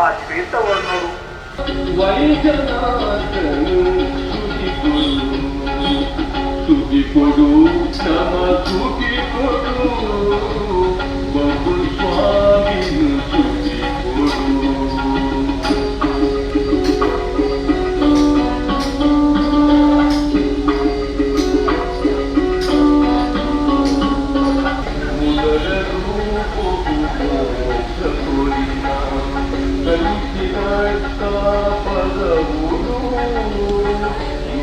ಆ ಶ್ವೇತವರ್ಣರು. ವೈಜನಾಥನು ಸ್ತುತಿ ಕೊಡು, ಸ್ತುತಿ ಕೊಡು, ನಮ ಸ್ತುತಿ ಕೊಡು, ಬಬು ಸ್ವಾಮಿನು ಸ್ತುತಿ ಕೊಡು. ಮೊದಲ ರೂಪವು ಮೋಕ್ಷ ಕೊರಿನ ಕಲಿಸಿದ ಪದವುಡು ಈ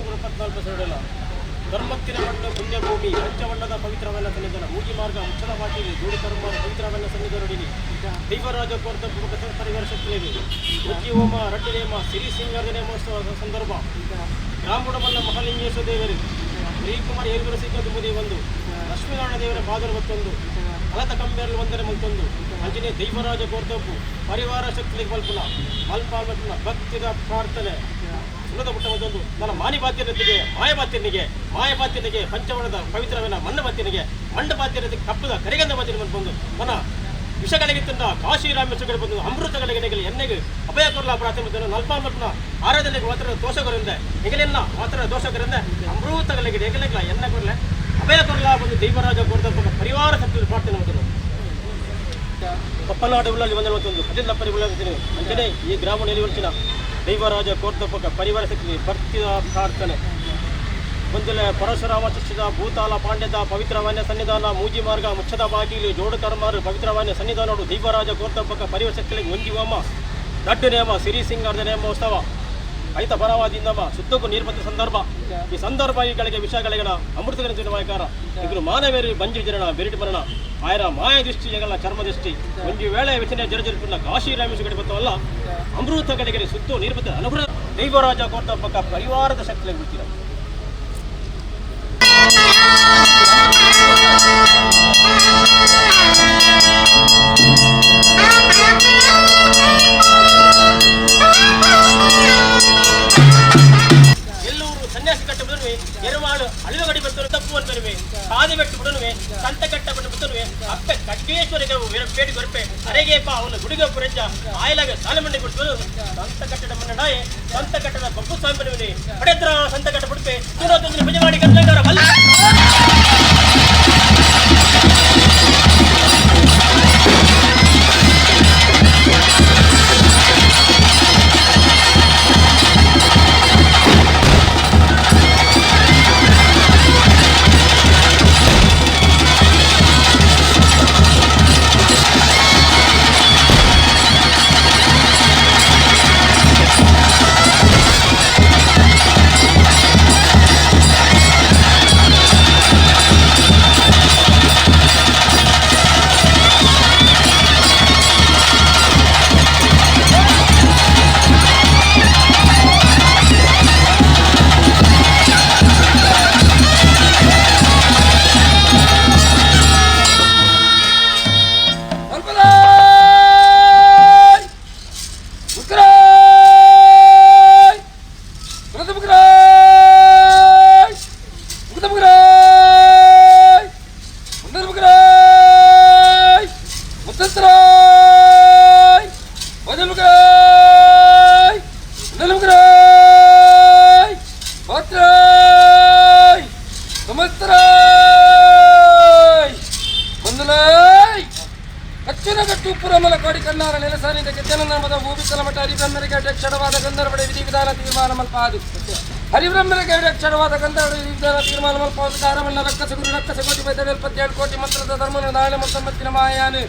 124 ಸರಳ ಧರ್ಮತ್ತಿನ ಮಣ್ಣು ಪುಣ್ಯಭೂಮಿ ಪಂಚವಣ್ಣದ ಪವಿತ್ರವನ್ನ ಸನ್ನಿಧಾನ ಮೂಗಿ ಮಾರ್ಗ ಮುಚ್ಚಳ ಬಾಟಿಲಿ ದೂಡು ಕರ್ಮ ಪವಿತ್ರವನ್ನ ಸನ್ನಿಧಾನೊಡಿನಿ ದೈವರಾಜ ಕೋರ್ತ ಪರಿವಾರ ಶಕ್ತಿಯಲ್ಲಿ ಮುಖ್ಯ ಹೋಮ ರಡ್ಡು ನೇಮ ಸಿರಿ ಸಿಂಗಾರದ ನೇಮೋತ್ಸವ ಸಂದರ್ಭ ಗ್ರಾಮುಡಮಲ್ಲ ಮಹಾಲಿಂಗೇಶ್ವರ ದೇವರು ಶ್ರೀಕುಮಾರ್ ಏರ್ಗರು ಸಿಕ್ಕ ಒಂದು ಲಕ್ಷ್ಮೀನಾರಾಯಣ ದೇವರ ಪಾದರು ಮತ್ತೊಂದು ಅಲತ ಕಂಬೇರಲು ಒಂದರೆ ಮತ್ತೊಂದು ಅಂಜನೇ ದೈವರಾಜ ಕೋರ್ತಪ್ಪು ಪರಿವಾರ ಶಕ್ತಿಗೆ ಮಲ್ಪುನ ಮಲ್ಪಾಲ್ಪುನ ಭಕ್ತಿದ ಪ್ರಾರ್ಥನೆ ಸುಲದ ಪುಟ್ಟ ಮತ್ತೊಂದು ನನ್ನ ಮಾನಿ ಬಾತ್ಯನಿಗೆ ಮಾಯಬಾತ್ಯನಿಗೆ ಮಾಯಬಾತ್ಯನಿಗೆ ಪಂಚವರ್ಣದ ಪವಿತ್ರವಿನ ಮಣ್ಣ ಬಾತ್ಯನಿಗೆ ಮಂಡ ಬಾತ್ಯನಿಗೆ ಕಪ್ಪದ ಕರಿಗಂಧ ಬಾತ್ಯನ ಬಂದು ನನ್ನ ವಿಷಗಳಿಗೆ ತಿಂದ ಕಾಶಿ ರಾಮೇಶ್ವರ ಬಂದು ಅಮೃತಗಳಿಗೆ ನೆಗಲಿ ಎಣ್ಣೆಗೆ ಅಭಯ ಕೊರಲ ಪ್ರಾರ್ಥನೆ ಬಂದು ನಲ್ಪಾಮಲ್ಪನ ಆರಾಧನೆಗೆ ಮಾತ್ರ ದೋಷಗರಿಂದ ಹೆಗಲೆಲ್ಲ ಮಾತ್ರ ದೋಷಗರಿಂದ ಅಮೃತಗಳಿಗೆ ನೆಗಲೆಗಳ ಎಣ್ಣೆ ಕೊರಲೆ ಅಭಯ ಕೊರಲ ಬಂದು ದೈವರಾಜ ಕೊರದ ಪರಿವಾರ ಶಕ್ತಿ ಪ್ರಾರ್ಥನೆ ಬಂದನು. ಪಪ್ಪನಾಡು ಉಳ್ಳಲ್ಲಿ ಬಂದ ಮತ್ತೊಂದು ಕಟಿಲಪ್ಪರಿ ಉಳ್ಳಲ್ಲಿ ಅಂಚನೆ ಈ ಗ್ರಾಮ ನೆಲೆವರ್ಚಿನ ದೈವರಾಜ ಕೋರ್ತಪಕ ಪರಿವಾರ ಶಕ್ತಿ ಭಕ್ತಿಯ ಪ್ರಾರ್ಥನೆ. ಒಂದೆಲೆ ಪರಶುರಾಮ ಶಿಷ್ಯದ ಭೂತಾಲ ಪಾಂಡ್ಯದ ಪವಿತ್ರವಾನ್ಯ ಸನ್ನಿಧಾನ ಮೂಜಿ ಮಾರ್ಗ ಮುಚ್ಚದ ಬಾಗಿಲು ಜೋಡು ಕರ್ಮಾರು ಪವಿತ್ರವಾನ್ಯ ಸನ್ನಿಧಾನೋಡು ದೈವರಾಜ ಕೋರ್ತಪಕ ಪರಿವಾರ ಶಕ್ತಿಗೆ ಒಂಜಿ ಹೋಮ ದಡ್ಡು ನೇಮ ಸಿರಿ ಸಿಂಗಾರದ ನೇಮೋತ್ಸವ ಐತ ಪರವಾದಿಂದಮ ಶುದ್ಧಕ್ಕೂ ನೀರ್ಬತ್ತ ಸಂದರ್ಭ. ಈ ಸಂದರ್ಭ ಈಗಳಿಗೆ ವಿಷಯಗಳಿಗಣ ಅಮೃತಗಳ ನಾಯಕಾರ ಇವರು ಮಾನವೇರಿ ಬಂಜಿ ಜರಣ ಬೆರಿಟ್ ಮರಣ ಆಯರ ಮಾಯ ದೃಷ್ಟಿ ಜಗಳ ಚರ್ಮ ದೃಷ್ಟಿ ಒಂದು ವೇಳೆ ವಿಚನೆ ಜರಜರಿಪುಲ್ಲ ಕಾಶಿ ರಾಮೇಶ್ವರ ಕಡೆ ಬತ್ತವಲ್ಲ ಅಮೃತಗಳಿಗೆ ಸುತ್ತು ನೀರ್ಬತ್ತ ಅನುಗ್ರಹ ದೈವರಾಜ ಕೋರ್ತಪಕ ಪರಿವಾರದ ಶಕ್ತಿಗಳಿಗೆ ಬಿಡ್ತೀರ. ಎಲ್ಲೂರು ಸನ್ಯಾಸಿ ಕಟ್ಟ ಬಿಡನುವೆ ಎರವಾಳು ಅಳಿವಗಡಿ ಬರ್ತವೆ ತಪ್ಪುವನ್ ಬರುವೆ ಸಾಧಿ ಬೆಟ್ಟು ಬಿಡನುವೆ ಸಂತ ಕಟ್ಟ ಬಿಟ್ಟು ಬಿತ್ತನುವೆ ಅಪ್ಪೆ ಖಡ್ಗೇಶ್ವರಿಗೆ ಬೇಡಿ ಗೊರಪೆ ಅರೆಗೇಪ ಅವನು ಗುಡಿಗೆ ಪುರಂಜ ಆಯಲಾಗ ಸಾಲಮಂಡಿ ಕೊಡ್ತನು ಸಂತ ಕಟ್ಟಡ ಮನ್ನಡಾಯೆ ಸಂತ ಕಟ್ಟಡ ಬಬ್ಬು ಸ್ವಾಮಿ ಬರುವನೆ ಪಡೆದ್ರ ಸಂತ ಕಟ್ಟ ಬಿಡುಪೆ ತೂರ ಪೂಜೆ ಮಾಡಿ ಕನ್ನಡ ಬಲ್ಲ. ಕೋಡಿ ಕಣ್ಣಾರ ನೆಲಸಾನಿದ ಗೆಜ್ಜನನಾಮದ ಭೂಮಿಸಲ ಮಠ ಹರಿಬ್ರಹ್ಮರಿಗೆ ಅಕ್ಷರವಾದ ಗಂಧರ್ವಡೆ ವಿಧಿ ವಿಧಾನ ತೀರ್ಮಾನ ಮಲ್ಪಾದು. ಹರಿಬ್ರಹ್ಮರಿಗೆ ಅಕ್ಷರವಾದ ಗಂಧರ್ವಡೆ ವಿಧಿ ವಿಧಾನ ತೀರ್ಮಾನ ಮಲ್ಪಾದು. ಕಾರಮಣ್ಣ ರಕ್ಕಸ ಗುರು ರಕ್ಕಸ ಕೋಟಿ ಬೈದೆಲ್ಪತ್ತೇಳು ಕೋಟಿ ಮಂತ್ರದ ಧರ್ಮನು ದಾಣ ಮತ್ತೊಂಬತ್ತಿನ ಮಾಯಾನು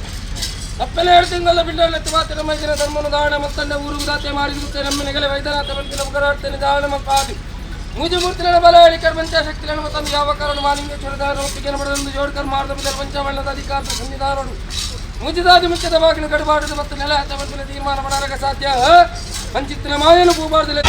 ತಪ್ಪಲೆ 2 ತಿಂಗಳ ಬಿಂಡಲೆತ್ತು ಮಾತಿನ ಮೈದಿನ ಧರ್ಮನು ದಾಣ ಮತ್ತಂಡ ಊರು ದಾತೆ ಮಾಡಿರುತ್ತೆ ನಮ್ಮನೆಗಲೆ ವೈದ್ಯನಾಥ ಬಂದಿನ ಉಗರಾಡ್ತೇನೆ ದಾಣ ಮಲ್ಪಾದು. ಮೂಜು ಮೂರ್ತಿಗಳ ಬಲ ಹೇಳಿಕರ್ ಪಂಚ ಶಕ್ತಿಗಳನ್ನು ಮತ್ತೊಂದು ಯಾವ ಕಾರಣ ಮಾಲಿಂಗೇಶ್ವರ ಒಪ್ಪಿಗೆ ಬಡದಂದು ಜೋಡ್ಕರ್ ಮಾರ್ದ ಬದಲು ಪಂಚವಣ್ಣದ ಅಧಿಕಾರದ ಸನ್ನಿಧಾನರು ಮುಜಿದಾದಿ ಮುಖ್ಯದ ಬಾಗಿಲು ಕಡಬಾಡದು ಮತ್ತು ನೆಲ ಹತ್ತ ತೀರ್ಮಾನ ಮಾಡಲಾಗ ಸಾಧ್ಯ ಪಂಚಿತ್ತಿನ ಮಾಯನು ಪೂಬಾರ್ದಿಲ್ಲ.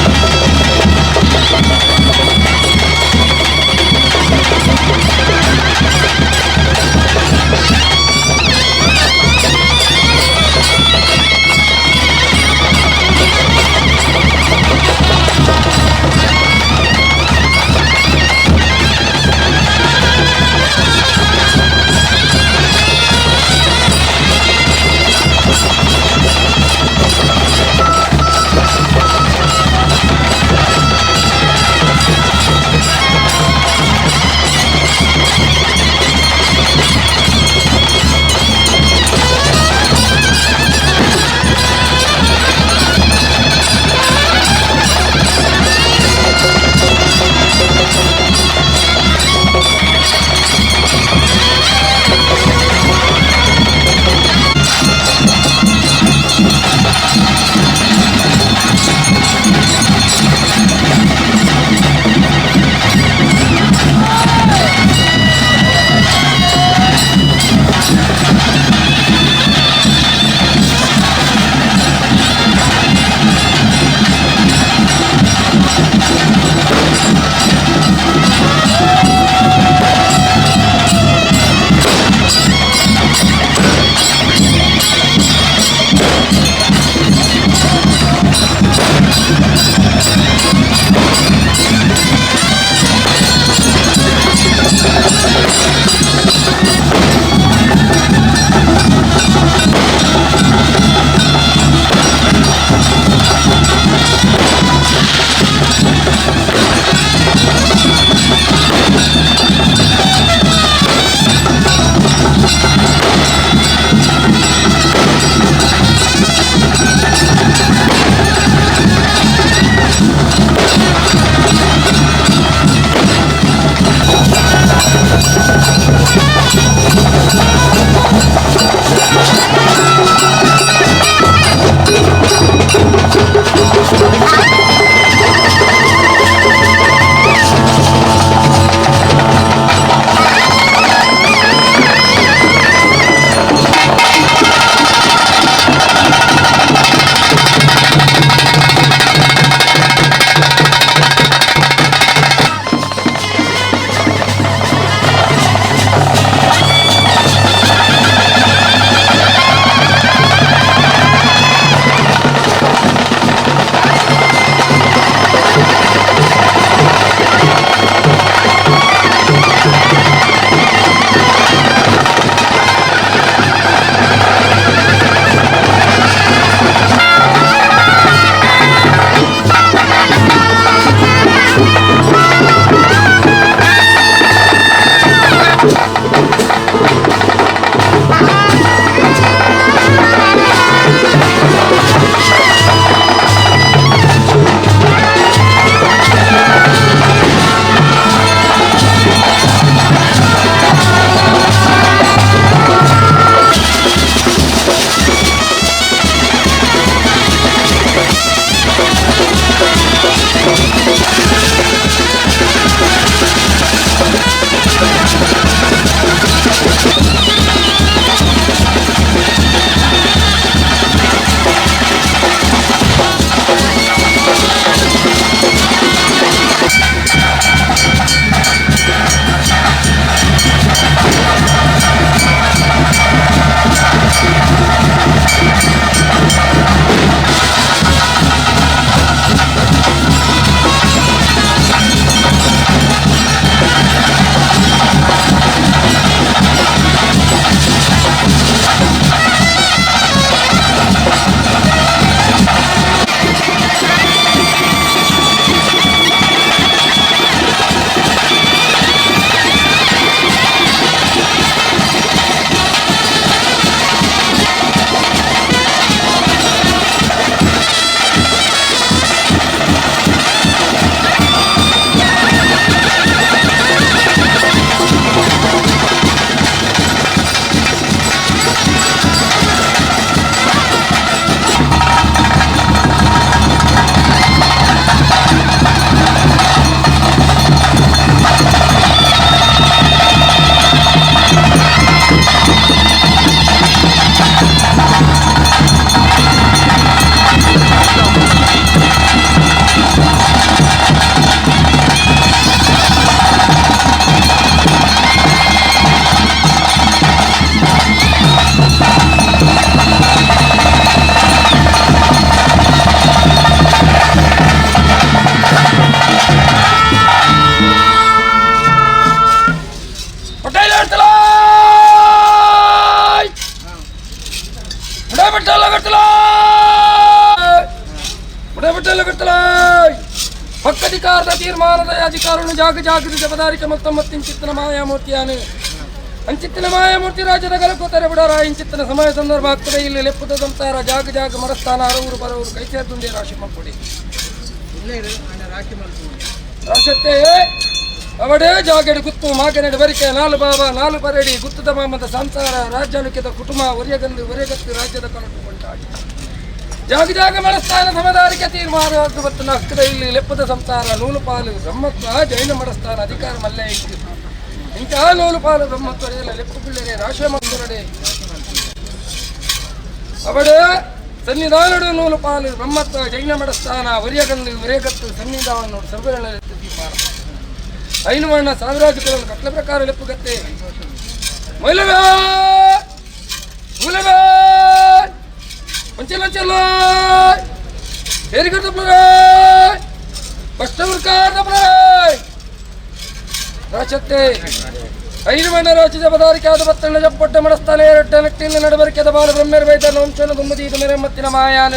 ತೀರ್ಮಾನದ ಅಧಿಕಾರನು ಜಾಗ ಜಾಗದ ಜಬದಾರಿಕೆ ಮತ್ತೊಂಬತ್ತಿಂಚಿತ್ತನ ಮಾಯಾಮೂರ್ತಿಯಾನು ಅಂಚಿತ್ತಿನ ಮಾಯಾಮೂರ್ತಿ ರಾಜ್ಯದ ಗಲಕೋತಾರೆ ಬಿಡಾರ ಇಂಚಿತ್ತಿನ ಸಮಯ ಸಂದರ್ಭ ಆಗ್ತದೆ ಇಲ್ಲಿ ಲೆಪ್ಪದ ಸಂಸಾರ ಜಾಗ ಜಾಗ ಮರಸ್ಥಾನ ಅರವರು ಬರವರು ಕೈ ಸೇರ್ದುಂಡೆ ರಾಶಿ ಮಕ್ಕಳಿ ರಾಶತ್ತೆ ಅವಡೇ ಜಾಗಡಿ ಗುತ್ತು ಮಾಗನಡಿ ಬರಿಕೆ ನಾಲು ಬಾಬಾ ನಾಲು ಬರಡಿ ಗುತ್ತದ ಮಾಮದ ಸಂಸಾರ ರಾಜ್ಯಾಳುಕ್ಯದ ಕುಟುಂಬ ಒರಿಯಗಂದು ಒರೆಗತ್ತು ರಾಜ್ಯದ ಕನಟು ಕೊಂಡಾಡಿ ಜಾಗ ಜಾಗ ಮಡಸ್ಥಾನ ಸಮದಾರಿಕೆ ತೀರ್ಮಾನ ಬತ್ತನ ಹಕ್ಕದ ಇಲ್ಲಿ ಲೆಪ್ಪದ ಸಂಸಾರ ನೂಲು ಪಾಲು ಬ್ರಹ್ಮತ್ವ ಜೈನ ಮಡಸ್ಥಾನ ಅಧಿಕಾರ ಮಲ್ಲೆ ಇತ್ತು ಇಂಥ ನೂಲು ಪಾಲು ಬ್ರಹ್ಮತ್ವ ಲೆಪ್ಪು ಪಿಳ್ಳೆರೆ ರಾಶಿ ಮಕ್ಕಳಡೆ ಅವಡೇ ಸನ್ನಿಧಾನಡು ನೂಲು ಪಾಲು ಬ್ರಹ್ಮತ್ವ ಜೈನ ಮಡಸ್ಥಾನ ಒರಿಯಗಂದು ಒರೆಗತ್ತು ಸನ್ನಿಧಾನ ಸರ್ವರಣ ತೀರ್ಮಾನ ಐನು ವರ್ಣ ಸಾವಿರಾಜುಗಳನ್ನು ಕಟ್ಲ ಪ್ರಕಾರ ಲೆಪ್ಪುಗತ್ತೆ ಮೊಯ್ಲವೇ ಮೂಲವೇ ಒಂಚಲ ರಾಚತ್ತೆ ಐದು ಮಣ್ಣ ರಾಜ್ಯ ಜಬದಾರಿಕೆ ಆದ ಬತ್ತಣ್ಣ ಜಪ್ಪೊಟ್ಟ ಮಡಸ್ತಾನೆ ಎರಡ್ಡ ನಟ್ಟಿನ ನಡಬರಿಕೆದ ಬಾಲ ಬ್ರಹ್ಮರ ವೈದ್ಯನ ವಂಶನ ಗುಮ್ಮದಿ ಇದು ಮೇರೆ ಮತ್ತಿನ ಮಾಯಾನ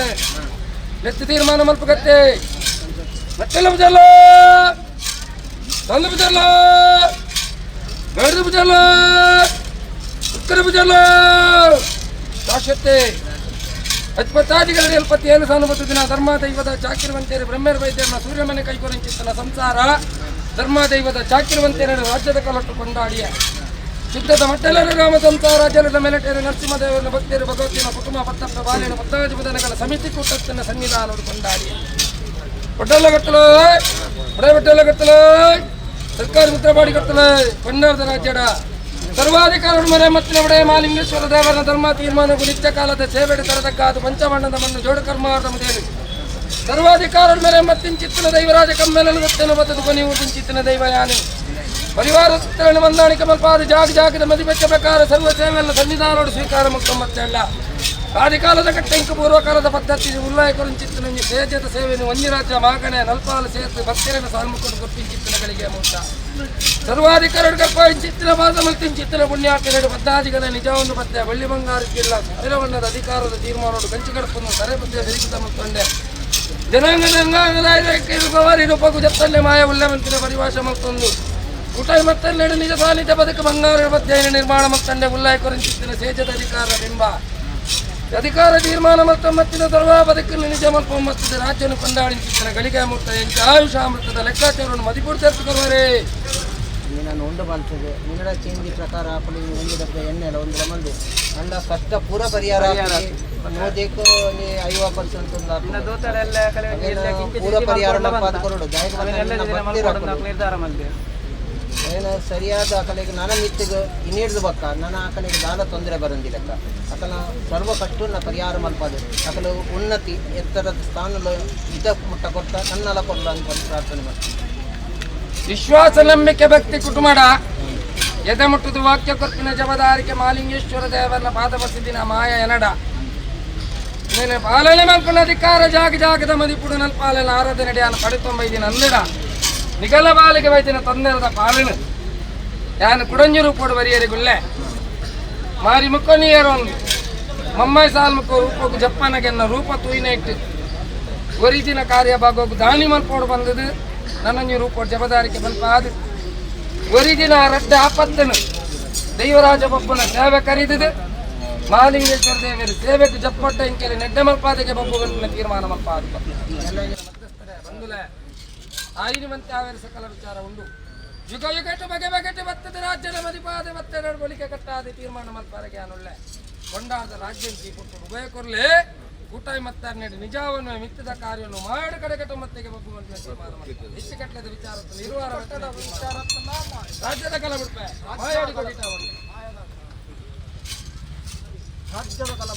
ನೆತ್ತಿ ತೀರ್ಮಾನ ಮಲ್ಪಗತ್ತೆ ಮತ್ತೆಲ್ಲ ಬಜಲ್ಲ ತಂದು ಬಜಲ್ಲ ಬೇಡದು ಬಜಲ್ಲ ಉತ್ತರ ಬಜಲ್ಲ ರಾಶತ್ತೆ ಅತ್ಪತ್ತಾದಿಗಳಲ್ಲಿ ಅಲ್ಪತ್ತಿ ಸಾನುಬತ್ತು ದಿನ ಧರ್ಮ ದೈವದ ಚಾಕಿರುವಂತೇರಿ ಬ್ರಹ್ಮರ ವೈದ್ಯರನ್ನ ಸೂರ್ಯಮನೆ ಕೈಕೊರಂಚಿತ್ತನ ಸಂಸಾರ ಧರ್ಮ ದೈವದ ಚಾಕಿರುವಂತೇರ ರಾಜ್ಯದ ಕಲೊಟ್ಟು ಕೊಂಡಾಡಿಯ ಸಿದ್ಧದ ಮಟ್ಟೆಲ್ಲರ ರಾಮ ಸಂಸಾರ ಜಲದ ಮೆಲಟೇರು ನರಸಿಂಹದೇವರನ ಭಕ್ತರು ಭಗವತಿನ ಕುಟುಂಬ ಪತ್ತಪ್ಪ ಬಾಲಿನ ಪತ್ತಾಧಿಪತನಗಳ ಸಮಿತಿ ಕೂಟತ್ತನ್ನ ಸನ್ನಿಧಾನ ಕೊಂಡಾಡಿಯ ಒಡ್ಡಲ್ಲ ಕಟ್ಟಲು ಒಡೆ ಕಟ್ಟಲು ಸರ್ಕಾರಿ ಮುದ್ರಪಾಡಿ ಕಟ್ಟಲು ಕೊಂಡಾರದ ರಾಜ್ಯಡ ಸರ್ವಾಧಿಕಾರ ಮನೆ ಮತ್ತಿನ ಒಡೆಯ ಮಾಲಿಂಗೇಶ್ವರ ದೇವರ ಧರ್ಮ ತೀರ್ಮಾನವು ನಿತ್ಯ ಕಾಲದ ಸೇವೆಡೆ ತರತಕ್ಕಾದ ಪಂಚವರ್ಣದ ಮಣ್ಣು ಜೋಡು ಕರ್ಮಾರ್ದ ಮುದೇನು ಸರ್ವಾಧಿಕಾರ ಮೇಲೆ ಮತ್ತಿಂಚಿತ್ತಿನ ದೈವರಾಜ ಕಮ್ಮೆಲನು ಗೊತ್ತೇನು ಬತ್ತದು ಕೊನೆಯು ತಿಂಚಿತ್ತಿನ ದೈವ ಯಾನು ಪರಿವಾರ ಸುತ್ತಲನ್ನು ಹೊಂದಾಣಿಕೆ ಮಲ್ಪಾದ ಜಾಗ ಜಾಗದ ಮದಿಬೆಚ್ಚ ಪ್ರಕಾರ ಸರ್ವ ಸೇವೆಯನ್ನು ಸನ್ನಿಧಾನೋಡು ಸ್ವೀಕಾರ ಮುಕ್ತ ಮತ್ತೆಲ್ಲ ಆದಿಕಾಲದ ಕಟ್ಟೆಂಕು ಪೂರ್ವಕಾಲದ ಪದ್ಧತಿ ಉಲ್ಲಾಯಕರು ಚಿತ್ತಿನ ಸೇಜದ ಸೇವೆಯನ್ನು ವನ್ಯರಾಜ್ಯ ಮಾಗಣೆ ನಲ್ಪಾಲು ಸೇತು ಭಕ್ತರನ್ನು ಸಾಲ್ಮುಖರು ಗೊತ್ತಿಂಚಿತ್ತಿನಗಳಿಗೆ ಮೂರ್ತ ಸರ್ವಾಧಿಕಾರರು ಕಪ್ಪ ಚಿತ್ತಿನ ಪಾದ ಮಲ್ತಿಂಚಿತ್ತಿನ ಪುಣ್ಯಾತ್ಮರು ಪದ್ದಾದಿಗಳ ನಿಜವನ್ನು ಪತ್ತೆ ಬಳ್ಳಿ ಬಂಗಾರಕ್ಕಿಲ್ಲ ಸ್ಥಿರವಣ್ಣದ ಅಧಿಕಾರದ ತೀರ್ಮಾನೋಡು ಕಂಚುಗಡಪನ್ನು ಸರೆ ಪತ್ತೆ ಬೆರಿಕಿತ ಮತ್ತೊಂಡೆ ಜನಾಂಗದ ರೂಪಕು ಜತ್ತಲ್ಲೆ ಮಾಯ ಉಲ್ಲವಂತಿನ ಪರಿಭಾಷೆ ಮತ್ತೊಂದು ಊಟ ಮತ್ತೆಲ್ಲೆಡೆ ನಿಜ ಸಾನ್ನಿಧ್ಯ ಬದುಕು ಬಂಗಾರ ಪದ್ಯ ನಿರ್ಮಾಣ ಮತ್ತಂಡೆ ಉಲ್ಲಾಯಕರು ಸೇಜದ ಅಧಿಕಾರ ಬಿಂಬ ಅಧಿಕಾರ ತೀರ್ಮಾನ ಮತ್ತು ಮತ್ತಿನ ಸರ್ವ ಬದುಕನ್ನು ನಿಜ ಮಲ್ಪ ಮತ್ತಿದ ರಾಜ್ಯವನ್ನು ಕೊಂದಾಡಿಂಚಿತ್ತಿನ ಗಳಿಗೆ ಮೂರ್ತ ಎಂಚ ಆಯುಷಾಮೃತದ ಲೆಕ್ಕಾಚಾರವನ್ನು ಮದಿಪೂರ್ತಿ ತರುವರೇ. ನಾನು ಉಂಡು ಮಲ್ತದೆ ನಿನ್ನಡ ಚೇಂಜಿ ಪ್ರಕಾರ ಆಪುಂಡು ಒಂದು ಡಬ್ಬ ಎಣ್ಣೆ ಎಲ್ಲ ಒಂದು ಮಲ್ದೆ ಅಂಡ ಕಷ್ಟ ಪೂರ ಪರಿಹಾರ ನೋದೇಕು ನೀ 50% ಪೂರ ಪರಿಹಾರ ಮಲ್ಪಾದ ಕೊರಡು ದಾಯಕ ಏನು ಸರಿಯಾದ ಆಕಲೆಗೆ ನನ್ನ ಮಿತ್ತಿಗೆ ಇನ್ನಿಡ್ದು ಬಕ್ಕ ನನ್ನ ಆಕಲೆಗೆ ದಾಲ ತೊಂದರೆ ಬರಂದಿಲ್ಲಕ್ಕ ಅಕಲ ಸರ್ವ ಕಷ್ಟನ್ನ ಪರಿಹಾರ ಮಲ್ಪಾದು ಅಕಲ ಉನ್ನತಿ ಎತ್ತರದ ಸ್ಥಾನ ಇದ ಮುಟ್ಟ ಕೊಟ್ಟ ನನ್ನೆಲ್ಲ ಕೊಡಲ ಅಂತ ಪ್ರಾರ್ಥನೆ ಮಾಡ್ತೀನಿ. ವಿಶ್ವಾಸ ನಂಬಿಕೆ ಭಕ್ತಿ ಕುಟುಂಬಡ ಎದೆ ಮುಟ್ಟುದು ವಾಕ್ಯ ಕೊರ್ಪಿನ ಜಬದಾರಿಕೆ ಮಾಲಿಂಗೇಶ್ವರ ದೇವರನ್ನ ಪಾದ ಬಸಿದಿನ ಮಾಯ ಎನಡ ನೀನು ಪಾಲನೆ ಮಲ್ಪನ ಅಧಿಕಾರ ಜಾಗ ಜಾಗದ ಮದಿಪುಡು ನಲ್ಪಾಲನ ಆರಾಧನೆ ಧ್ಯಾನ ಪಡೆತೊಂಬೈದಿನ ಅಂದಿಡ ನಿಗಲ ಬಾಲಿಗೆ ವೈದಿನ ತಂದೆರದ ಪಾಲನೆ ಯಾನು ಕುಡಂಜಿ ರೂಪೋಡು ಬರಿಯರಿಗುಲ್ಲೆ ಮಾರಿ ಮುಕ್ಕೊನಿಯರು ಒಂದು ಮಮ್ಮಾಯಿ ಸಾಲ್ ಮುಕ್ಕೋ ರೂಪಕ್ಕೆ ಜಪ್ಪನಗೆನ್ನ ರೂಪ ತೂಯಿನ ಇಟ್ಟು ಒರಿಜಿನ ಕಾರ್ಯ ಭಾಗೋಗು ದಾನಿ ಮಲ್ಪೋಡು ಬಂದದು ನನ್ನಂಜಿ ರೂಪೋಡು ಜಬದಾರಿಕೆ ಮಲ್ಪ ಅದು ಒರಿಜಿನ ರಡ್ಡ ಆಪತ್ತನು ದೈವರಾಜ ಬೊಬ್ಬನ ಸೇವೆ ಕರೀದಿದೆ ಮಹಾಲಿಂಗೇಶ್ವರ ದೇವರು ಸೇವೆಗೆ ಜಪ್ಪಟ್ಟ ಇಂಕೆರೆ ನೆಡ್ಡೆ ಮಲ್ಪಾದಕ್ಕೆ ಬೊಬ್ಬುಗಳನ್ನ ತೀರ್ಮಾನ ಮಲ್ಪಾದ ಬಂದುಲೆ ಆಯಿನ ಆವೇರ ಸಕಲ ವಿಚಾರ ಉಂಡು ಯುಗ ಯುಗಟ್ಟು ಬಗೆ ಬಗೆಟ್ಟು ಬತ್ತದ ರಾಜ್ಯದ ಮದಿಪಾದ ಮತ್ತೆ ಬಳಿಕೆ ಕಟ್ಟಾದ ತೀರ್ಮಾನ ಮಲ್ಪಾರಗೆ ಅನುಳ್ಳೆ ಕೊಂಡಾದ ರಾಜ್ಯ ಕೊಟ್ಟು ಉಭಯ ಕೊರ್ಲೆ ಕೂಟಾಯಿ ಮತ್ತಾರ್ನೇಡು ನಿಜಾವನ್ನು ಮಿತ್ತದ ಕಾರ್ಯವನ್ನು ಮಾಡು ಕಡೆಗಟ್ಟು ಮತ್ತೆಗೆ ಬೊಬ್ಬುವಂತ ತೀರ್ಮಾನ ಮಲ್ಪಾದ. ಹೆಚ್ಚು ಕಟ್ಟದ ವಿಚಾರ ಇರುವಾರ ರಾಜ್ಯದ ಕಲ ಬಿಡ್ಪೆ ಮಾಯಾಡಿ ಕೊಡಿತಾವನು. ರಾಜ್ಯದ ಕಲ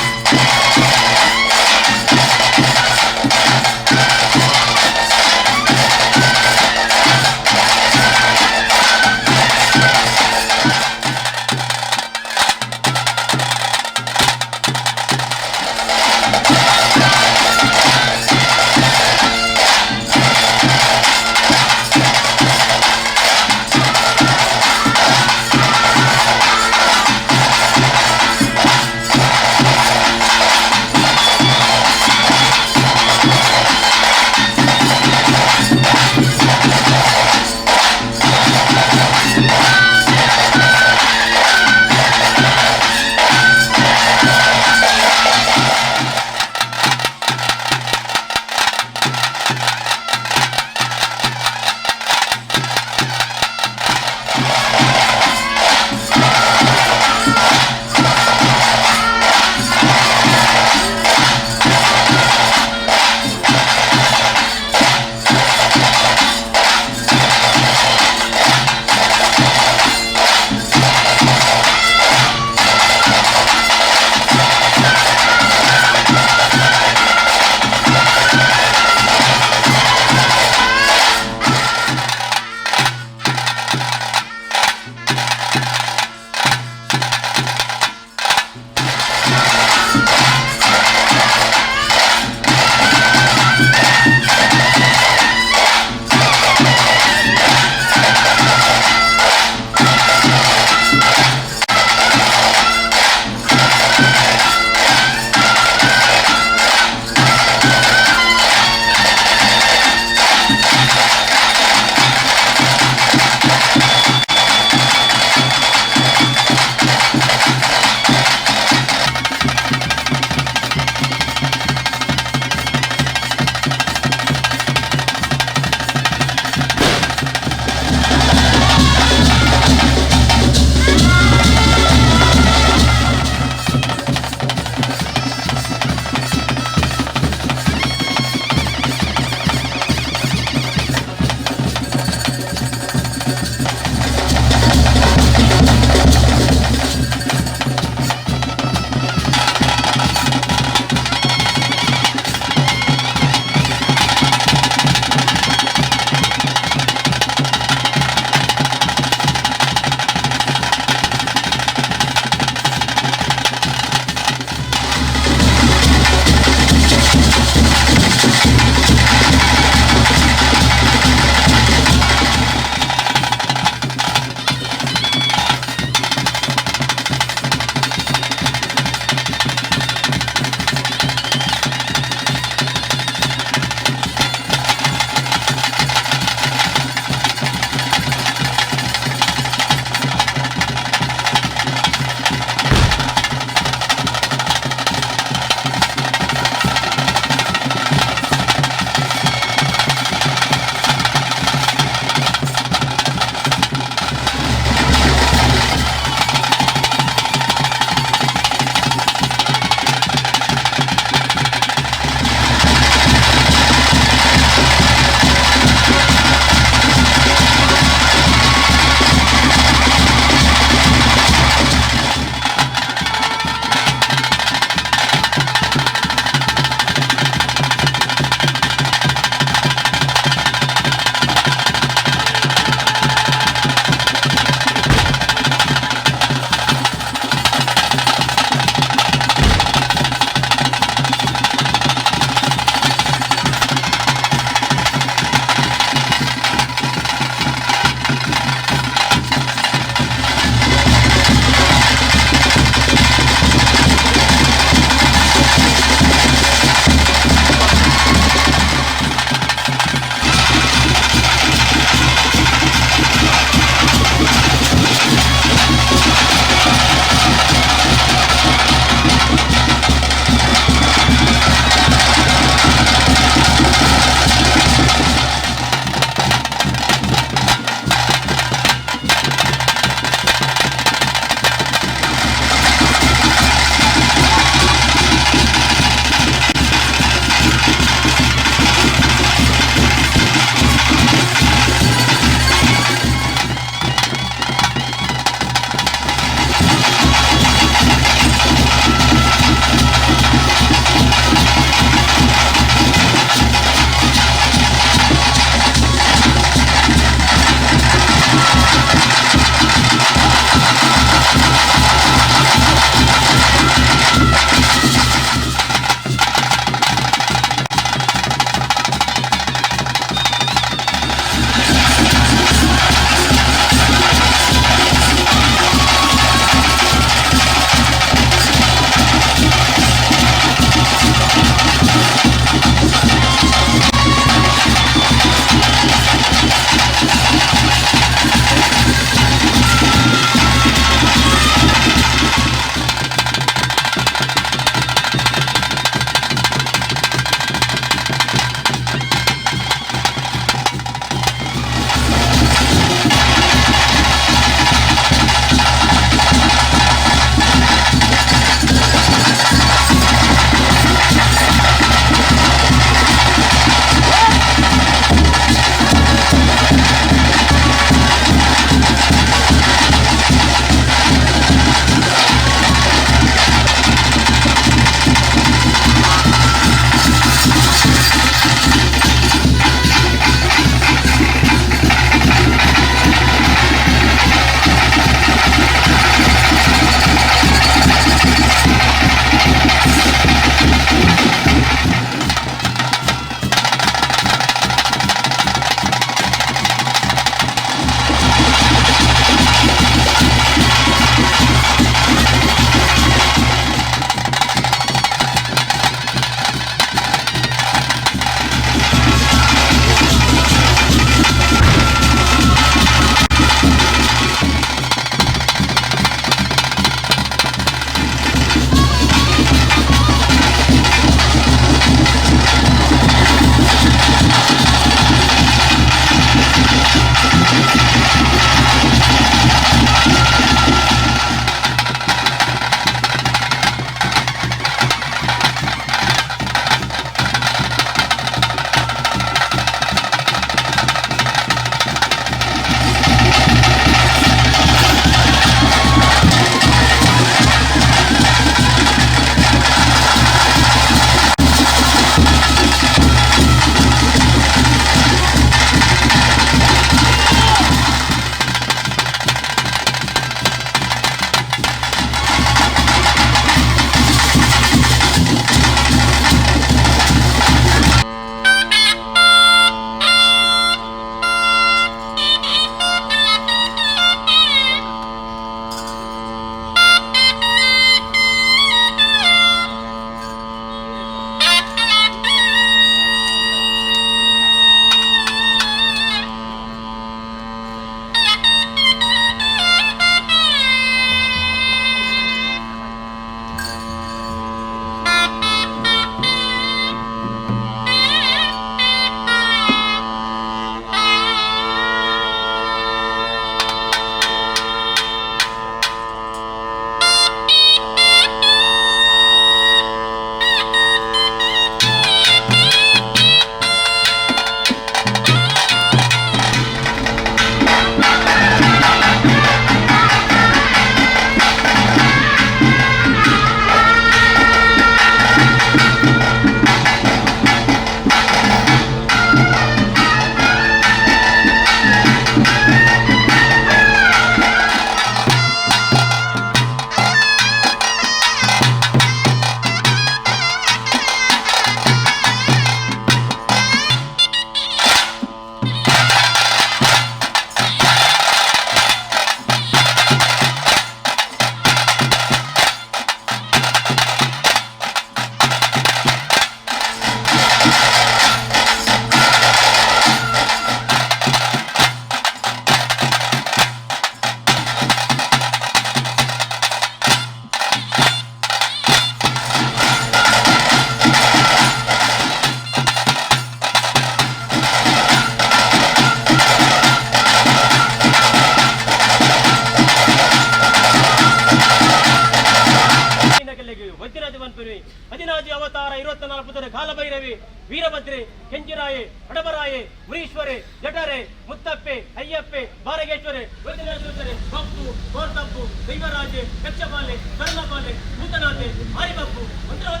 ಮನ್ಪುವೆ. 14 ಅವತಾರ 24 ಕಾಲಭೈರವಿ, ವೀರಭದ್ರೆ, ಕೆಂಚಿರಾಯೆ, ಹಡಬರಾಯೆ, ಮುನೀಶ್ವರೆ, ಜಠರೆ, ಮುತ್ತಪ್ಪೆ, ಅಯ್ಯಪ್ಪೆ, ಬಾರಗೇಶ್ವರೆ, ವೈದ್ಯನಾಥೇಶ್ವರೆ, ಬಪ್ಪು, ಕೋರ್ತಪ್ಪು, ದೈವರಾಜೆ, ಯಕ್ಷಪಾಲೆ, ಕರ್ಣಪಾಲೆ, ಭೂತನಾಥೆ, ಮಾರಿಬಪ್ಪು, ಮಂತ್ರವಾದಿ.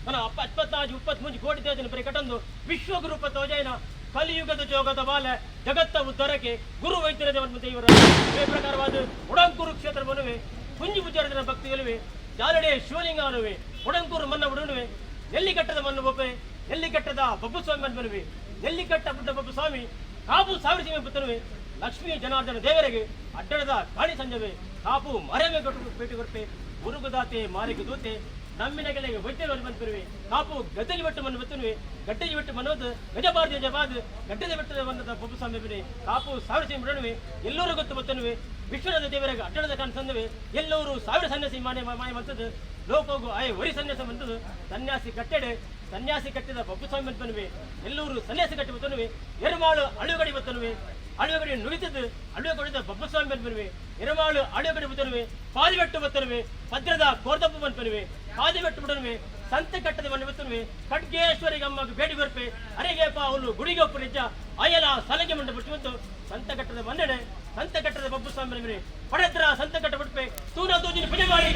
ನನ್ನ ಅಪ್ಪ 24 33 ಕೋಟಿ ದೇವಜನ ಪರಿ ಕಟಂದು ವಿಶ್ವಗುರುಪ ತೋಜೈನ ಕಲಿಯುಗದ ಜೋಗದ ಬಾಲ ಜಗತ್ತ ಉದ್ಧಾರಕ್ಕೆ ಗುರು ವೈದ್ಯರ ದೇವರ ದೇವರ. ಇದೇ ಪ್ರಕಾರವಾದ ಉಡಂಕೂರು ಕ್ಷೇತ್ರ ಬನುವೆ, ಕುಂಜಿ ಪೂಜಾರನ ಭಕ್ತಿಗಳುವೆ, ಜಾಲಡೆ ಶಿವಲಿಂಗ ಅನುವೆ, ಉಡಂಕೂರು ಮನ್ನ ಉಡನುವೆ, ನೆಲ್ಲಿಕಟ್ಟದ ಮಣ್ಣು ಬೊಬ್ಬೆ, ನೆಲ್ಲಿಕಟ್ಟದ ಬಬ್ಬುಸ್ವಾಮಿ ಮನ್ಬನುವೆ, ನೆಲ್ಲಿಕಟ್ಟ ಪುಟ್ಟ ಬಬ್ಬುಸ್ವಾಮಿ ಕಾಪು ಸಾವಿರ ಸೀಮೆ ಪುತ್ತನುವೆ, ಲಕ್ಷ್ಮೀ ಜನಾರ್ದನ ದೇವರಿಗೆ ಅಡ್ಡಣದ ಕಾಣಿ ಸಂಜವೆ, ಕಾಪು ಮರೆಮೆ ಕೊಟ್ಟು ಪೇಟೆ ಕೊರ್ಪೆ, ಮುರುಗುದಾತೆ ಮಾರಿಗೆ ದೂತೆ, ನಮ್ಮಿನ ಗೆಳೆಗೆ ವೈದ್ಯರು ಬಂದಿರುವೆ, ಕಾಪು ಗದ್ದಲಿ ಬೆಟ್ಟು ಮಣ್ಣು ಬತ್ತನುವೆ, ಗಡ್ಡೆಗೆ ಬೆಟ್ಟು ಮನೋದು ಗಜಬಾರ್ದು ಗಜಬಾದು ಗಡ್ಡದ ಬೆಟ್ಟದ ಬಂದದ ಬಬ್ಬುಸ್ವಾಮಿ ಬಿಡಿ, ಕಾಪು ಸಾವಿರ ಸೀಮೆ ಬಿಡನುವೆ, ಎಲ್ಲರೂ ಗೊತ್ತು ಬತ್ತನುವೆ, ವಿಶ್ವನಾಥ ದೇವರಿಗೆ ಅಡ್ಡಣದ ಕಾಣ್ ಸಂದುವೆ, ಎಲ್ಲರೂ ಸಾವಿರ ಸನ್ಯಾಸಿ ಮಾನೆ ಮಾಯ ಮಂತದ್ದು, ಲೋಕೋಗು ಆಯ್ ಒರಿ ಸನ್ಯಾಸ ಬಂದದ್ದು, ಸನ್ಯಾಸಿ ಕಟ್ಟೆಡೆ ಸನ್ಯಾಸಿ ಕಟ್ಟಿದ ಬಬ್ಬುಸ್ವಾಮಿ ಬನ್ನುವೆ, ಎಲ್ಲರೂ ಸನ್ಯಾಸಿ ಕಟ್ಟಿ ಬತ್ತನುವೆ, ಎರುಮಾಳು ಅಳುಗಡಿ ಬತ್ತನುವೆ, ಅಳುಗಡಿ ನುಡಿತದ್ದು ಅಳುಗಡಿದ ಬಬ್ಬುಸ್ವಾಮಿ ಬನ್ನುವೆ, ಎರುಮಾಳು ಅಳುಗಡಿ ಬತ್ತನುವೆ, ಪಾದಿಬೆಟ್ಟು ಬತ್ತನುವೆ, ಭದ್ರದ ಕೋರ್ದಪ್ಪು ಬನ್ನುವೆ, ಪಾದಿಬೆಟ್ಟು ಬಿಡನುವೆ, ಸಂತ ಕಟ್ಟದ ಮನೆ ಬತ್ತನುವೆ, ಖಡ್ಗೇಶ್ವರಿಗೆ ಅಮ್ಮಗೆ ಬೇಡಿ ಬರ್ಪೆ, ಅರೆಗೇಪ ಅವನು ಗುಡಿಗೊಪ್ಪು ನಿಜ ಅಯಲ ಸಲಗೆ ಮಂಡ ಬಿಟ್ಟು ಸಂತ ಕಟ್ಟದ ಮನ್ನಡೆ ಸಂತ ಕಟ್ಟದ ಬಬ್ಬುಸ್ವಾಮಿ ಬನ್ನುವೆ, ಪಡೆದ್ರ ಸಂತ ಕಟ್ಟ ಬಿಟ್ಪೆ ತೂನ ತೂಜಿನ ಪೂಜೆ ಮಾಡಿ.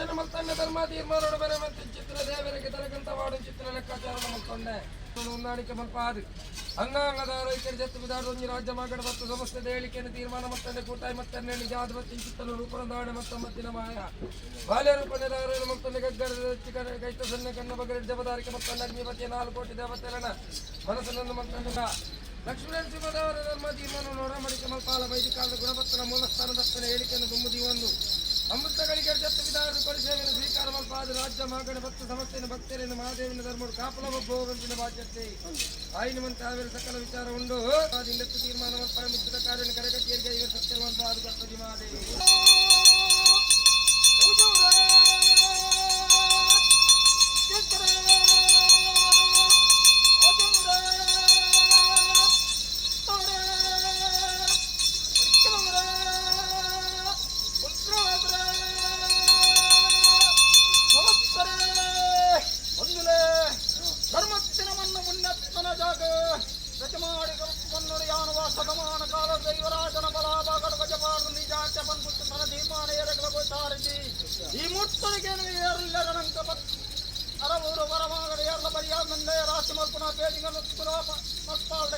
ಸಮಸ್ಯೆಯನ್ನು ಮಲ್ತಂಡೆ ಧರ್ಮ ತೀರ್ಮಾನ ಬರೆ ಮತ್ತು ಚಿತ್ರ ದೇವರಿಗೆ ತರಕಂತ ವಾಡು ಚಿತ್ರ ಲೆಕ್ಕಾಚಾರ ಮಲ್ತೊಂಡೆ ಹೊಂದಾಣಿಕೆ ಮಲ್ಪ ಆದು ಅಂಗಾಂಗದ ರೈತರ ಜತ್ತು ಬಿದಾಡೊಂಜಿ ರಾಜ್ಯ ಮಾಗಡ ಮತ್ತು ಸಮಸ್ಯೆದ ಹೇಳಿಕೆಯನ್ನು ತೀರ್ಮಾನ ಮತ್ತಂಡೆ ಕೂಟಾಯಿ ಮತ್ತೆ ನಿಜಾದ ಮತ್ತು ಚಿತ್ತಲು ರೂಪನ ಮತ್ತು ಮತ್ತಿನ ಮಾಯ ಬಾಲ್ಯ ರೂಪ ನಿರಾರ ಮತ್ತೊಂದು ಗಗ್ಗರದ ಕೈತ ಸೊನ್ನೆ ಕಣ್ಣ ಬಗರ ಜಬದಾರಿಕೆ ಮತ್ತು ಅಗ್ನಿಪತಿಯ 4 ಕೋಟಿ ದೇವತೆರಣ ಮನಸ್ಸನ್ನು ಮತ್ತೊಂದು ಲಕ್ಷ್ಮೀನರಸಿಂಹದವರ ಧರ್ಮ ತೀರ್ಮಾನ ನೋಡಮಡಿಕೆ ಮಲ್ಪಾಲ ವೈದಿಕಾಲದ ಗುಣಪತ್ತನ ಮೂಲಸ್ಥಾನ ದತ್ತನ ಹೇಳಿಕೆಯನ್ನು ತುಂಬುದಿ ಒಂದು ಅಮೃತಗಳಿಗೆ ಜತ್ತು ವಿಧಾನ ಪರಿಸೇವೆಯನ್ನು ಸ್ವೀಕಾರ ಮಲ್ಪಾದ ರಾಜ್ಯ ಮಾಗಣ ಭಕ್ತ ಸಮಸ್ಯೆಯನ್ನು ಭಕ್ತರನ್ನು ಮಹಾದೇವನ ಧರ್ಮರು ಕಾಪಲ ಒಬ್ಬ ಬಾಧ್ಯತೆ ಆಯಿನ ಆವಿರ ಸಕಲ ವಿಚಾರ ಉಂಡು ಅದಿಲ್ಲತ್ತು ತೀರ್ಮಾನ ಮಲ್ಪಾಯ ಮುಚ್ಚಿದ ಕಾರ್ಯವನ್ನು ಕರಗಟ್ಟಿಯರಿಗೆ ಇವರು ಸತ್ಯ ಮಲ್ಪಾದ ಕರ್ತದಿ ಮಹಾದೇವಿ. ಧರ್ಮತ್ತಿನ ಮುನ್ನತ್ತನ ಜಾಗ ರಚಮಾಡಿ ಯಾನುವ ಸಗಮಾನ ಕಾಲ ದೈವರಾಜನ ಬಲಾಭಾಗಡ ಗಜಪಾಡು ನಿಜಾಚ ಬಂದ್ಬಿಟ್ಟು ತನ ತೀರ್ಮಾನ ಏರಗಳ ಸಾರಿಸಿ ಈ ಮೂರ್ತರಿಗೆ ಏರಲ್ಲರನಂತ ಅರವೂರು ವರಮಾಗಡ ಏರ್ಲ ಬರಿಯಾದಂದೆ ರಾಶಿ ಮಲ್ಪನ ಪೇಜಿಂಗನ್ನು ಮಲ್ಪಾಲ್ಡ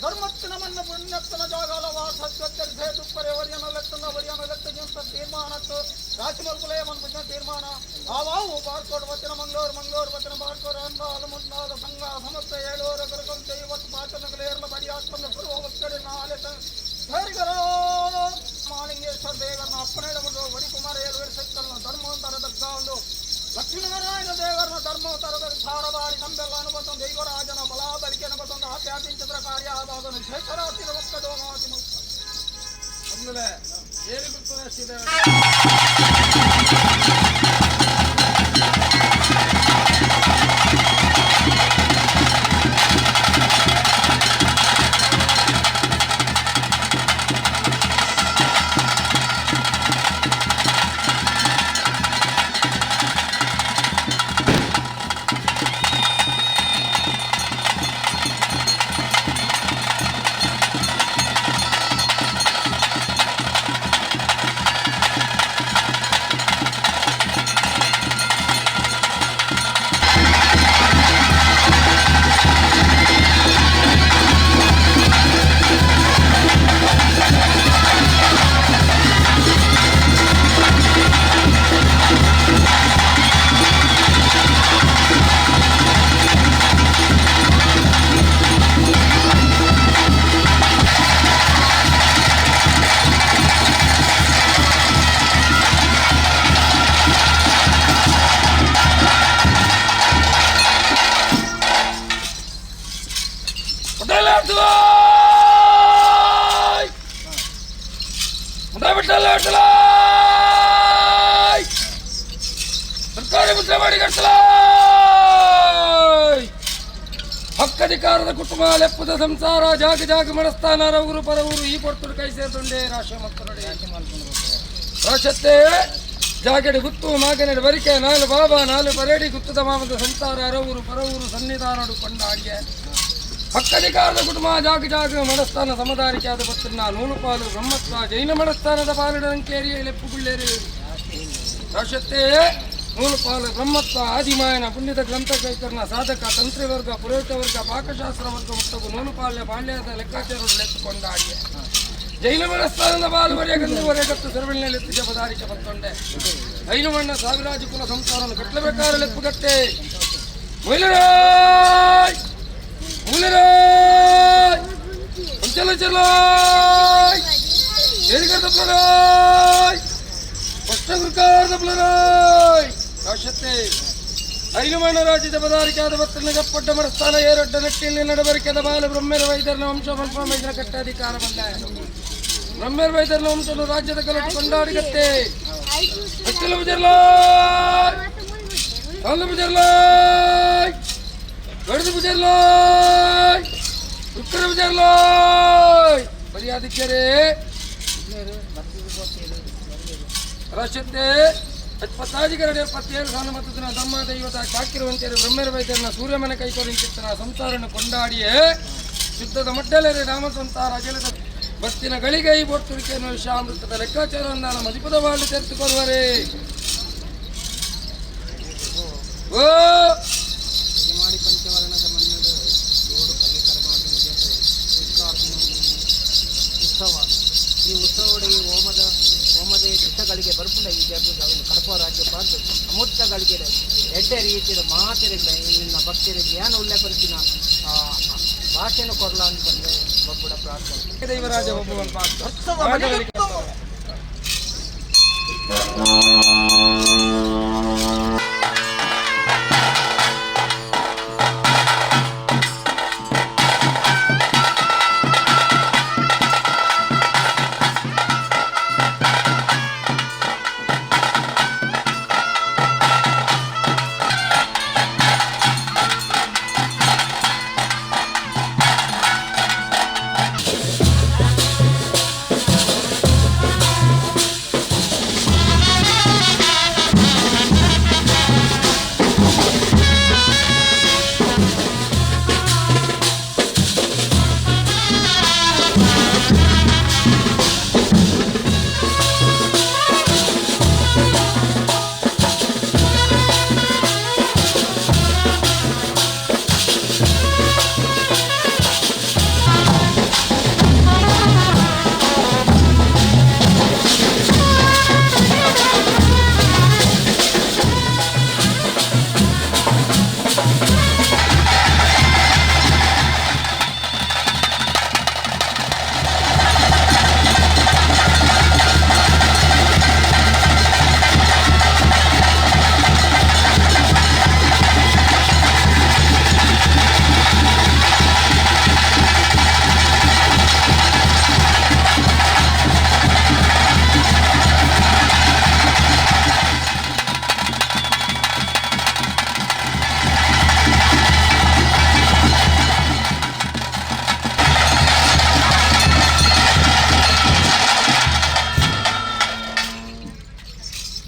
ಧರ್ಮತ್ತಿನ ಮನ್ನ ಪುಣ್ಯತ್ತನ ಜಾಗಲ ವಾಸತ್ಯರಿಸೆ ದುಪ್ಪರೆ ಒರಿಯನ ಲೆತ್ತನ ಒರಿಯನ ಲೆತ್ತಗಿಂತ ತೀರ್ಮಾನತ್ತು ರಾಶಿ ಮಲ್ಪುಲೇ ಮನ್ಪುಜ ತೀರ್ಮಾನ ಆವಾವು ಬಾರ್ಕೋಡ್ ವಚನ ಮಂಗಳೂರು ಮಂಗಳೂರು ವಚನ ಬಾರ್ಕೋಡ್ ಅಂದಾಲು ಮುನ್ನಾಲು ಸಂಘ ಸಮಸ್ತ ಏಳೂರು ಗುರುಕಂತೆ ಇವತ್ತು ಪಾಚನಗಳು ಏರ್ಲ ಬಡಿಯಾತ್ಮನ ಪೂರ್ವ ಒಕ್ಕಡೆ ನಾಲೆ ಸರಿಗರೋ ಮಾಲಿಂಗೇಶ್ವರ ದೇವರನ್ನ ಅಪ್ಪನೇಳಬಹುದು ವರಿಕುಮಾರ ಏಳು ಸತ್ತನ ಧರ್ಮವಂತರ ದಗ್ಗ ಒಂದು ಲಕ್ಷ್ಮೀನಾರಾಯಣ ದೇವರನ್ನ ಧರ್ಮವತರದ ಸಾರಬಾರಿ ನಂಬೆಲ್ಲ ಅನುಬಂಧ ದೈವರಾಜನ ಬಲಾಬಲಿಕೆ ಅನುಬಂಧ ಆಪ್ಯಾಪಿಂಚಿದ್ರ ಕಾರ್ಯ ಆದಾದನು ಶೇಖರಾತಿನ ಒಕ್ಕದೋ ಮಾತಿ ಅಂದಲೇ ಏನು ಗುರುತು ಸರ್ಕಾರಿ ಮುದ್ರೆ ಮಾಡಿ ಹಕ್ಕಧಿಕಾರದ ಕುಟುಂಬ ಲೆಪ್ಪದ ಸಂಸಾರ ಜಾಗ ಜಾಗ ಮನಸ್ಥಾನ ರವರು ಪರವರು ಈ ಪೊರ್ತುಡು ಕೈ ಸೇರ್ತುಂಡೆ ರಾಶ ಮತ್ತು ರಾಶತ್ತೆ ಜಾಗಡಿ ಗುತ್ತು ಮಾಗನಡಿ ಬರಿಕೆ ನಾಲು ಬಾಬಾ ನಾಲು ಬರೇಡಿ ಗುತ್ತದ ಮಾಮದ ಸಂಸಾರ ಅರವರು ಪರವರು ಸನ್ನಿಧಾನಡು ಕೊಂಡಾಡ್ಯ ಹಕ್ಕಧಿಕಾರದ ಕುಟುಂಬ ಜಾಗ ಜಾಗ ಮನಸ್ಥಾನ ಸಮದಾರಿಕೆ ಆದ ಪತ್ರನ ನೂಲುಪಾಲು ಬ್ರಹ್ಮತ್ವ ಜೈನ ಮನಸ್ಥಾನದ ಪಾಲಿಡಂಕೇರಿಯ ಲೆಪ್ಪುಗುಳ್ಳೇರಿ ರಾಶತ್ತೆ ನೂಲುಪಾಲು ಬ್ರಹ್ಮತ್ವ ಆದಿಮಾಯನ ಪುಣ್ಯದ ಗ್ರಂಥ ಕೈಕರ್ಣ ಸಾಧಕ ತಂತ್ರಿವರ್ಗ ಪುರೋಹಿತ ವರ್ಗ ಪಾಕಶಾಸ್ತ್ರ ವರ್ಗ ಮುಕ್ತಗು ನೂಲುಪಾಲ್ಯ ಬಾಲ್ಯದ ಲೆಕ್ಕಾಚಾರ ಲೆತ್ತುಕೊಂಡಾಡ್ಯ ಜೈನ ಮನಸ್ಥಾನದ ಬಾಲುವರೆಯ ಗಂಧುವರೆಯ ಗತ್ತು ಸರವಳಿನಲ್ಲಿ ಜಬದಾರಿಕೆ ಬತ್ತೊಂಡೆ ಐನುಮಣ್ಣ ಸಾವಿರಾಜು ಕುಲ ಸಂಸಾರವನ್ನು ಕಟ್ಟಲೇಬೇಕಾದ್ರೆ ಲೆಪ್ಪುಗತ್ತೆ ಮೊಯ್ಲರಾಯ್ ಮೂಲರಾಯ್ ಪಂಚಲಚಲಾಯ್ ಏರಿಗರ್ದಪ್ಲರಾಯ್ ಕೃಷ್ಣಗುರುಕಾರ್ದಪ್ಲರಾಯ್ ರಾಶತ್ತೆ ಐನುಮಣ್ಣ ರಾಜ್ಯದ ಬದಾರಿಕಾದ ಬತ್ತನ ಗಪ್ಪಡ್ಡ ಮರಸ್ಥಾನ ಏರೊಡ್ಡ ನೆಟ್ಟಿಯಲ್ಲಿ ನಡಬರಿಕೆದ ಬಾಲ ಬ್ರಹ್ಮೆರ ವೈದ್ಯರನ ವಂಶ ಮೈದ್ರ ಕಟ್ಟಾಧಿಕಾರ ಬಂದ ಬ್ರಹ್ಮೆರ ವೈದ್ಯರನ ವಂಶನು ರಾಜ್ಯದ ಕಲಟು ಕೊಂಡಾಡಿಗತ್ತೆ ಅಚ್ಚಲ ಬುಜರ್ಲಾಯ್ ಕಲ್ಲು ಬುಜರ್ಲಾಯ್ ಗಡಿದು ಬುಜರ್ಲಾಯ್ ಉಕ್ಕರ ಬುಜರ್ಲಾಯ್ ಮರ್ಯಾದಿಕ್ಕರೇ ರಾಷ್ಟ್ರತೆ ಪತ್ತಾಧಿಕಾರಿ 27 ಸಾಲ ಮತ್ತು ಧಮ್ಮ ದೈವದ ಚಾಕಿರುವಂತೆ ಬ್ರಹ್ಮರ ವೈದ್ಯರನ್ನ ಸೂರ್ಯಮನೆ ಕೈಕೊರಿಂಚಿತ್ತನ ಸಂಸಾರನ್ನು ಕೊಂಡಾಡಿಯೇ ಶುದ್ಧದ ಮಡ್ಡಲೇರೆ ರಾಮ ಸಂಸಾರ ಅಜಲದ ಬಸ್ತಿನ ಗಳಿಗೆ ಈ ಬೊಟ್ಟುರಿಕೆಯನ್ನು ವಿಷಾಮೃತದ ಲೆಕ್ಕಾಚಾರವನ್ನು ಮದಿಪದ ಮಾಡಿ ತೆರೆದುಕೊಳ್ಳುವರೇ. ಓ ಮಾಡಿ ಪಂಚವರ್ಣದ ಮಣ್ಣು ಜೋಡು ಪರ್ಯಕರವಾದ ಉತ್ಸವ. ಈ ಉತ್ಸವದ ಈ ಹೋಮದ ಹೋಮದ ದಿಸಗಳಿಗೆ ಬರ್ಪುಂಡ ಈ ಜಗ ಕಡಪ ರಾಜ್ಯ ಪಾರ್ದು ಅಮೂರ್ತಗಳಿಗೆ ಎಡ್ಡೆ ರೀತಿಯ ಮಾತಿರಲ್ಲ ನಿನ್ನ ಭಕ್ತರಿಗೆ ಏನು ಉಲ್ಲೇಖ ಪಡಿಸಿನ ಭಾಷೆಯನ್ನು ಕೊರಲ ಅಂತ ಬಂದು ಬಬ್ಬುಡ ಪ್ರಾರ್ಥನೆ. ದೈವರಾಜ ಒಬ್ಬ ಉತ್ಸವ.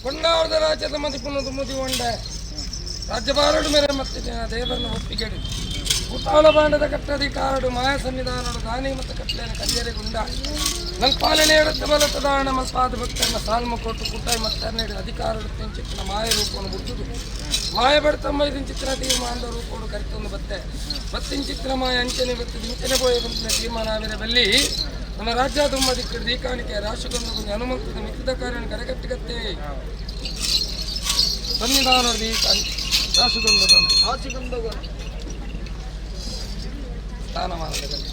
ಕೊಂಡಾವರದ ರಾಜ್ಯದ ಮದಿಪುನದು ಮುದಿ ಒಂಡೆ ರಾಜ್ಯಭಾರಡು ಮೇರೆ ಮತ್ತೆ ದೇವರನ್ನು ಒಪ್ಪಿಗೆಡು ಉತಾಳ ಬಾಂಡದ ಕಟ್ಟಧಿಕಾರಡು ಮಾಯ ಸನ್ನಿಧಾನಡು ದಾನಿ ಮತ್ತು ಕಟ್ಲೇನ ಕರಿಯರೆ ಗುಂಡ ನಲ್ಪಾಲನೆ ಎಡತ್ತ ಬಲತ್ತ ದಾಣ ಮಲ್ಪಾದ ಭಕ್ತರನ್ನ ಸಾಲ್ಮ ಕೊಟ್ಟು ಕುಟ್ಟಾಯಿ ಮತ್ತು ನೀಡಿ ಅಧಿಕಾರಡು ಚಿತ್ರ ಮಾಯ ರೂಪವನ್ನು ಬಿಟ್ಟುದು ಮಾಯ ಬಡತಮ್ಮ ಇದನ್ ಚಿತ್ರ ತೀರ್ಮಾನದ ರೂಪೋಡು ಕರಿತೊಂದು ಬತ್ತೆ ಬತ್ತಿನ ಚಿತ್ರ ಮಾಯ ಅಂಚನೆ ಬತ್ತದ ಇಂಚನೆ ಬೋಯ ಬಂತಿನ ತೀರ್ಮಾನ ಆವಿರ ಬಲ್ಲಿ ನಮ್ಮ ರಾಜ್ಯ ತುಂಬ ದಿಕ್ಕಡು ದೀಕಾಣಿಕೆ ರಾಶಿಗೊಂದು ಗುಂಜಿ ಹನುಮಂತದ ಮಿಕ್ಕಿದ ಕಾರ್ಯವನ್ನು ಕರೆಗಟ್ಟಿಗತ್ತೆ ಸನ್ನಿಧಾನದ ಈ ರಾಶಿಗೊಂದು ಸ್ಥಾನಮಾನದಲ್ಲಿ.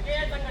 ತಂಗೇ ತಂಗ.